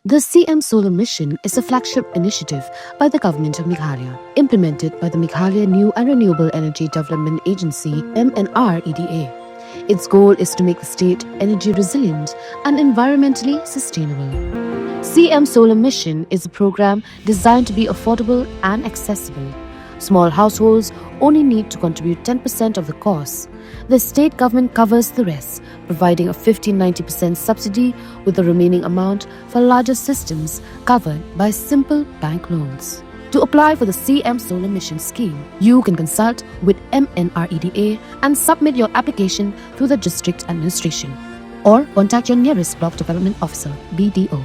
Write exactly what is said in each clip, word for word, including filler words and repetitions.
The C M Solar Mission is a flagship initiative by the Government of Meghalaya, implemented by the Meghalaya New and Renewable Energy Development Agency, M N R E D A. Its goal is to make the state energy resilient and environmentally sustainable. C M Solar Mission is a program designed to be affordable and accessible. Small households only need to contribute ten percent of the cost. The state government covers the rest, providing a fifty ninety percent subsidy, with the remaining amount for larger systems covered by simple bank loans. To apply for the C M Solar Mission scheme, you can consult with M N R E D A and submit your application through the district administration, or contact your nearest block development officer, B D O.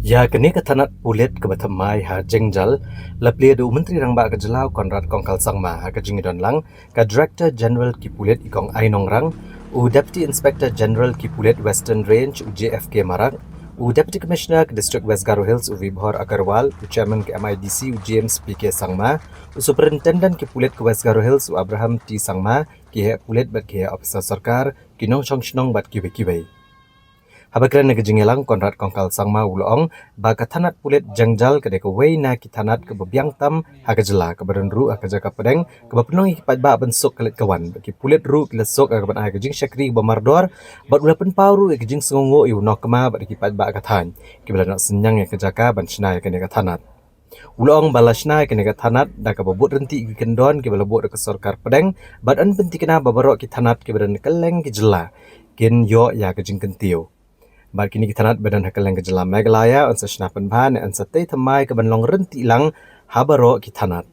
Ïa kane ka thanat pulit kaba thymmai ha Jengjal, la plie da u Myntri Rangbah ka jylla u Conrad Kongkal Sangma ha ka jingïadon lang ka Director General ki pulit i Kong Ai Nongrang, u Deputy Inspector General ki pulit Western Range u J F K Marak, u Deputy Commissioner ka District West Garo Hills u Vibhor Agarwal, u Chairman ka M I D C u James P K Sangma, u Superintendent ki pulit ka West Garo Hills u Abraham T Sangma, ki heh pulit bad ki heh officer sorkar, ki nongshong shnong bad kiwei kiwei. Haba kren ha ka jingïalang, Conrad Kongkal Sangma u la ong ba ka thanat pulit Jengjal ka dei kawei na ki thanat kaba biang tam ha ka jylla, kaba don ruh ha ka jaka pdeng, kaba pynlong ïa ki paidbah ban suk ka leit ka wan, bad ki pulit ruh ki la suk ha kaban ai ka jingshakri kaba mardor, bad u la pynpaw ruh ïa ka jingsngewnguh ïa u nongkma bad ïa ki paidbah ka thaiñ kiba la noh synñiang ïa ka jaka ban shna ïa kane ka thanat. U la ong ba la shna ïa kane ka thanat da kaba bud ryntih ki kyndon kiba la buh da ka sorkar pdeng, bad yn pynthikna ba baroh ki thanat kiba don ha kylleng ka jylla kin ïoh ïa ka jingkyntiew. Bad kine ki thanat ba don ha kylleng ka jylla Meghalaya yn sa shna pynbha ne yn sa tei thymmai kaban long ryntih lang ha baroh ki thanat.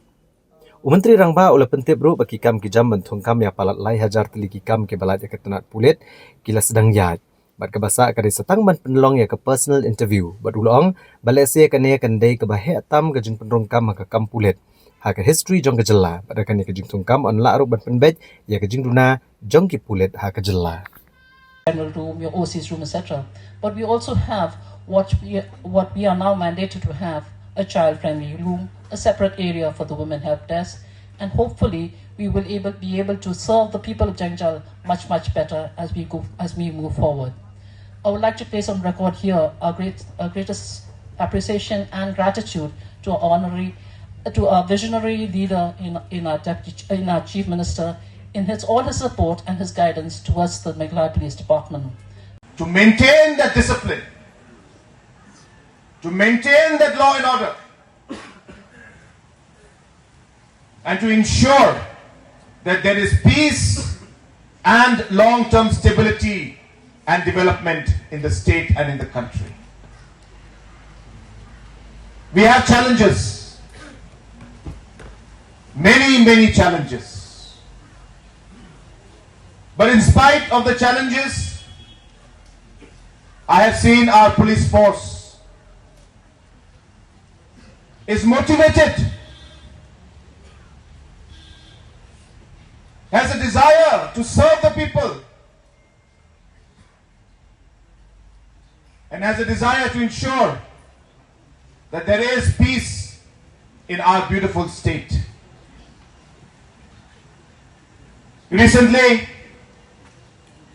U Myntri Rangbah u la pyntip ruh ba ki kam ki jam ban thungkam ïa palat lai hajar tylli ki kam kiba lait ïa ka thanat pulit ki la sdang ïaid, bad kaba sah ka dei sa tang ban pynlong ïa ka personal interview, bad u la ong ba lehse kane kan dei kaba heh tam ka jingpynrung kam ha ka kam pulit ha ka history jong ka jylla, bad da kane ka jingthungkam yn lah ruh ban pynbeit ïa ka jingduna jong ki pulit ha ka jylla. General room, your O C's room, et cetera. But we also have what we, what we are now mandated to have, a child-friendly room, a separate area for the women help desk, and hopefully we will able, be able to serve the people of Jengjal much, much better as we go, as we move forward. I would like to place on record here our great, our greatest appreciation and gratitude to our honorary, to our visionary leader in, in our deputy, in our chief minister, in his, all his support and his guidance towards the Meghalaya Police Department. To maintain that discipline, to maintain that law and order, and to ensure that there is peace and long-term stability and development in the state and in the country. We have challenges, many, many challenges. But in spite of the challenges, I have seen our police force is motivated, has a desire to serve the people, and has a desire to ensure that there is peace in our beautiful state. Recently,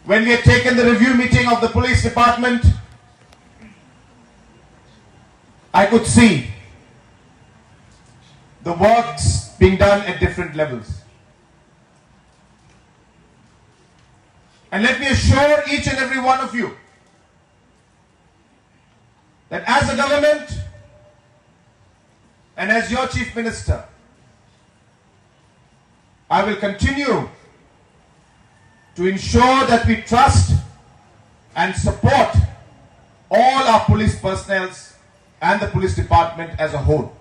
when we had taken the review meeting of the police department, I could see the works being done at different levels. And let me assure each and every one of you that as a government and as your Chief Minister, I will continue to ensure that we trust and support all our police personnels and the police department as a whole.